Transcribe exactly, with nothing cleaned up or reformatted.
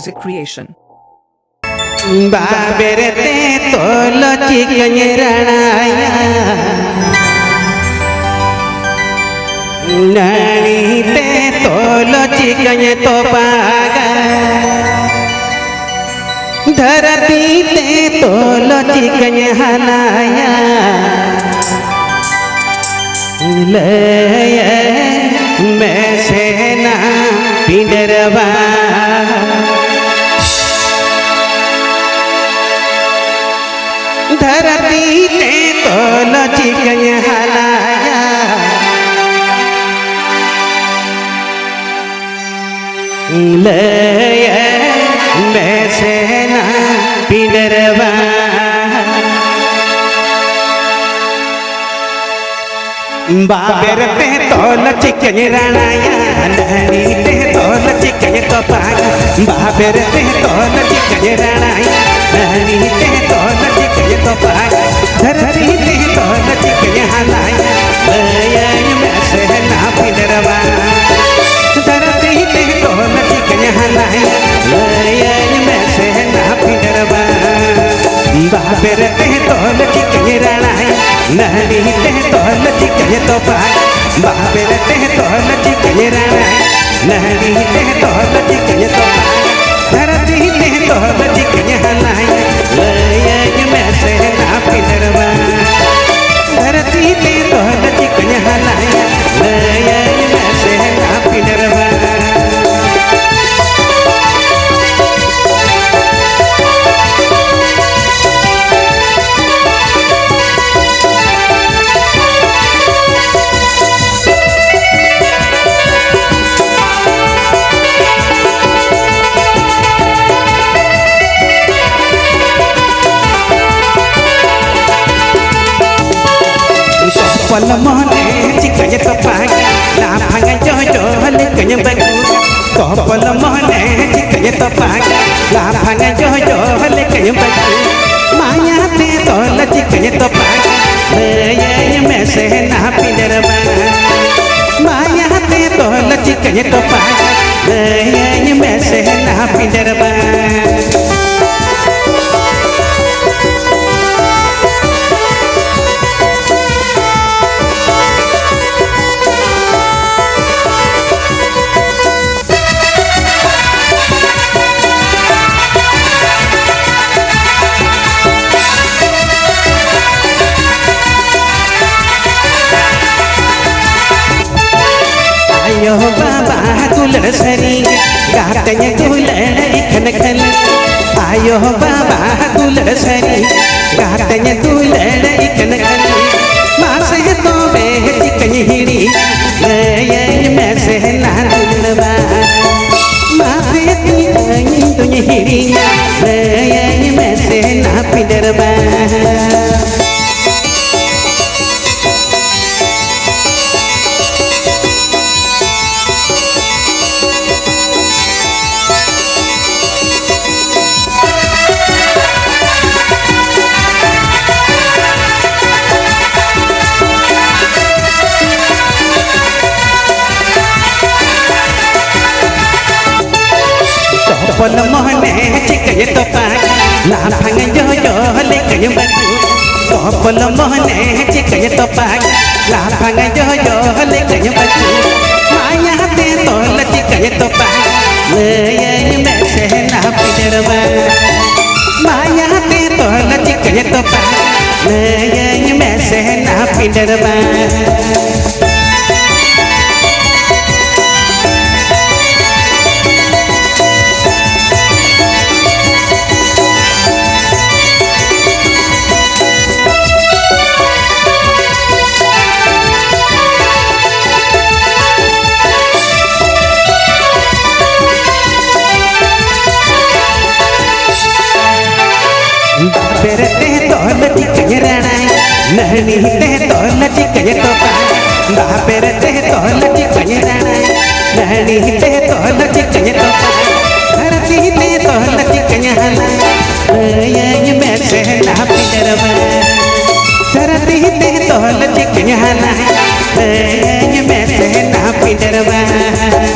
Music Creation. ᱵᱟᱵᱮᱨ ᱛᱮ ᱛᱚᱞ ᱪᱤᱠᱟᱹᱧ ᱨᱟᱲᱟᱭᱟ, ᱱᱟᱹᱲᱤ ᱛᱮ ᱛᱚᱞ ᱪᱤᱠᱟᱹᱧ ᱛᱚᱯᱟᱜᱟ, ᱫᱷᱟᱹᱨᱛᱤ ᱛᱮ ᱛᱚᱞ ᱪᱤᱠᱟᱹᱧ ᱦᱟᱞᱟᱭᱟ᱾ ᱞᱟᱹᱭᱟᱹᱧ ᱢᱮᱥᱮ ᱱᱟ ᱯᱤᱸᱰᱟᱹᱨ ᱵᱟ, ᱫᱷᱟᱹᱨᱛᱤ ᱛᱮ ᱛᱚᱞ ᱪᱤᱠᱟᱹᱧ ᱦᱟᱞᱟᱭᱟ᱾ ᱞᱟᱹᱭᱟᱹᱧ ᱢᱮᱥᱮ ᱱᱟ ᱯᱤᱸᱰᱟᱹᱨ ᱵᱟ, ᱵᱟᱵᱮᱨ ᱛᱮ ᱛᱚᱞ ᱪᱤᱠᱟᱹᱧ ᱨᱟᱲᱟᱭᱟ, ᱱᱟᱹᱲᱤ ᱛᱮ ᱛᱚᱞ ᱪᱤᱠᱟᱹᱧ ᱛᱚᱯᱟᱜᱟ᱾ ᱵᱟᱵᱮᱨ ᱛᱮ ᱛᱚᱞ ᱪᱤᱠᱟᱹᱧ ᱨᱟᱲᱟᱭᱟ, ᱱᱟᱹᱲᱤ ᱛᱮ ᱛᱚᱞ ᱪᱤᱠᱟᱹᱧ ᱛᱚᱯᱟᱜᱟ᱾ ᱫᱷᱟᱹᱨᱛᱤ ᱛᱮ ᱛᱚᱞ ᱪᱤᱠᱟᱹᱧ ᱦᱟᱞᱟᱭᱟ, ᱞᱟᱹᱭᱟᱹᱧ ᱢᱮᱥᱮ ᱱᱟ ᱯᱤᱸᱰᱟᱹᱨ ᱵᱟ᱾ ᱫᱷᱟᱹᱨᱛᱤ ᱛᱮ ᱛᱚᱞ ᱪᱤᱠᱟᱹᱧ ᱦᱟᱞᱟᱭᱟ, ᱞᱟᱹᱭᱟᱹᱧ ᱢᱮᱥᱮ ᱱᱟ ᱯᱤᱸᱰᱟᱹᱨ ᱵᱟ᱾ ᱵᱟᱵᱮᱨ ᱛᱮ ᱛᱚᱞ ᱪᱤᱠᱟᱹᱧ ᱨᱟᱲᱟᱭᱟ, ᱱᱟᱹᱲᱤ ᱛᱮ ᱛᱚᱞ ᱪᱤᱠᱟᱹᱧ ᱛᱚᱯᱟᱜᱟ᱾ ᱵᱟᱵᱮᱨ ᱛᱮ ᱛᱚᱞ ᱪᱤᱠᱟᱹᱧ ᱨᱟᱲᱟᱭᱟ, ᱱᱟᱹᱲᱤ ᱛᱮ ᱛᱚᱞ ᱪᱤᱠᱟᱹᱧ ᱛᱚᱯᱟᱜᱟ᱾ ᱫᱷᱟᱹᱨᱛᱤ ᱛᱮ ᱛᱚᱞ ᱪᱤᱠᱟᱹᱧ ᱦᱟᱞᱟᱭᱟ, ᱞᱟᱹᱭᱟᱹᱧ ᱢᱮᱥᱮ ᱱᱟ ᱯᱤᱸᱰᱟᱹᱨ ᱵᱟ᱾ ᱫᱷᱟᱹᱨᱛᱤ ᱛᱮ ᱛᱚᱞ ᱪᱤᱠᱟᱹᱧ ᱦᱟᱞᱟᱭᱟ, ᱞᱟᱹᱭᱟᱹᱧ ᱢᱮᱥᱮ ᱱᱟ ᱯᱤᱸᱰᱟᱹᱨ ᱵᱟ᱾ ᱛᱚᱯᱚᱞ ᱢᱚᱱᱮ ᱪᱤᱠᱟᱹᱧ ᱛᱚᱯᱟᱜ, ᱞᱟᱯᱷᱟᱝ ᱡᱚᱡᱚ ᱞᱮᱠᱟᱧ ᱵᱟᱹᱜᱩ᱾ ᱛᱚᱯᱚᱞ ᱢᱚᱱᱮ ᱪᱤᱠᱟᱹᱧ ᱛᱚᱯᱟᱜ, ᱞᱟᱯᱷᱟᱝ ᱡᱚᱡᱚ ᱞᱮᱠᱟᱧ ᱵᱟᱹᱜᱩ᱾ ᱢᱟᱭᱟ ᱛᱮ ᱛᱚᱞ ᱪᱤᱠᱟᱹᱧ ᱛᱚᱯᱟᱜ, ᱞᱟᱹᱭᱟᱹᱧ ᱢᱮᱥᱮ ᱱᱟ ᱯᱤᱸᱰᱟᱹᱨ ᱵᱟ᱾ ᱢᱟᱭᱟ ᱛᱮ ᱛᱚᱞ ᱪᱤᱠᱟᱹᱧ ᱛᱚᱯᱟᱜ, ᱞᱟᱹᱭᱟᱹᱧ ᱢᱮᱥᱮ ᱱᱟ ᱯᱤᱸᱰᱟᱹᱨ ᱵᱟᱝ᱾ ᱟᱭᱳ ᱵᱟᱵᱟ ᱫᱩᱞᱟᱹᱲ ᱥᱟᱹᱨᱤ, ᱜᱟᱛᱮᱧ ᱫᱩᱞᱟᱹᱲ ᱤᱠᱷᱟᱹᱱ ᱠᱷᱟᱹᱞᱤ᱾ ᱟᱭᱳ ᱵᱟᱵᱟ ᱫᱩᱞᱟᱹᱲ ᱥᱟᱹᱨᱤ, ᱜᱟᱛᱮᱧ ᱫᱩᱞᱟᱹᱲ ᱤᱠᱷᱟᱹᱱ ᱠᱷᱟᱹᱞᱤ᱾ ᱢᱟᱥᱮ ᱛᱚᱵᱮ ᱪᱤᱠᱟᱹᱧ ᱦᱤᱲᱤᱧ, ᱞᱟᱹᱭᱟᱹᱧ ᱢᱮᱥᱮ ᱱᱟ ᱫᱩᱞᱟᱹᱲ ᱵᱟ᱾ ᱢᱟᱥᱮ ᱛᱤᱱᱟᱹᱜ ᱤᱧ ᱫᱩᱧ ᱦᱤᱲᱤᱧᱟ, ᱞᱟᱹᱭᱟᱹᱧ ᱢᱮᱥᱮ ᱱᱟ ᱯᱤᱸᱰᱟᱹᱨ ᱵᱟ᱾ ᱛᱚᱯᱚᱞ ᱢᱚᱱᱮ ᱪᱤᱠᱟᱹᱭ ᱛᱚᱯᱟ, ᱞᱟᱯᱷᱟᱝ ᱡᱚᱡᱚ ᱞᱮᱠᱟᱧ ᱵᱟᱹᱠᱩ᱾ ᱛᱚᱯᱚᱞ ᱢᱚᱱᱮ ᱪᱤᱠᱟᱹᱭ ᱛᱚᱯᱟ, ᱞᱟᱯᱷᱟᱝ ᱡᱚᱡᱚ ᱞᱮᱠᱟᱧ ᱵᱟᱹᱠᱩ᱾ ᱢᱟᱭᱟ ᱛᱮ ᱛᱚᱞ ᱪᱤᱠᱟᱹᱭ ᱛᱚᱯᱟ, ᱞᱟᱹᱭᱟᱹᱧ ᱢᱮᱥᱮ ᱱᱟ ᱯᱤᱸᱰᱟᱹᱨ ᱵᱟ᱾ ᱢᱟᱭᱟ ᱛᱮ ᱛᱚᱞ ᱪᱤᱠᱟᱹᱭ ᱛᱚᱯᱟ, ᱞᱟᱹᱭᱟᱹᱧ ᱢᱮᱥᱮ ᱱᱟ ᱯᱤᱸᱰᱟᱹᱨ ᱵᱟ᱾ ᱵᱟᱯᱮᱨ ᱛᱮ ᱛᱚᱞ ᱪᱤᱠᱟᱹᱧ ᱨᱟᱲᱟᱭ, ᱱᱟᱹᱦᱱᱤ ᱛᱮ ᱛᱚᱞ ᱪᱤᱠᱟᱹᱧ ᱛᱚᱯᱟ᱾ ᱵᱟᱯᱮᱨ ᱛᱮ ᱛᱚᱞ ᱪᱤᱠᱟᱹᱧ ᱨᱟᱲᱟᱭ, ᱱᱟᱹᱦᱱᱤ ᱛᱮ ᱛᱚᱞ ᱪᱤᱠᱟᱹᱧ ᱛᱚᱯᱟ᱾ ᱫᱷᱟᱹᱨᱛᱤ ᱛᱮ ᱛᱚᱞ ᱪᱤᱠᱟᱹᱧ ᱦᱟᱞᱟᱭ, ᱞᱟᱹᱭᱟᱹᱧ ᱢᱮᱥᱮ ᱱᱟ ᱯᱤᱸᱰᱟᱹᱨ ᱵᱟ᱾ ᱫᱷᱟᱹᱨᱛᱤ ᱛᱮ ᱛᱚᱞ ᱪᱤᱠᱟᱹᱧ ᱦᱟᱞᱟᱭ, ᱞᱟᱹᱭᱟᱹᱧ ᱢᱮᱥᱮ ᱱᱟ ᱯᱤᱸᱰᱟᱹᱨ ᱵᱟ᱾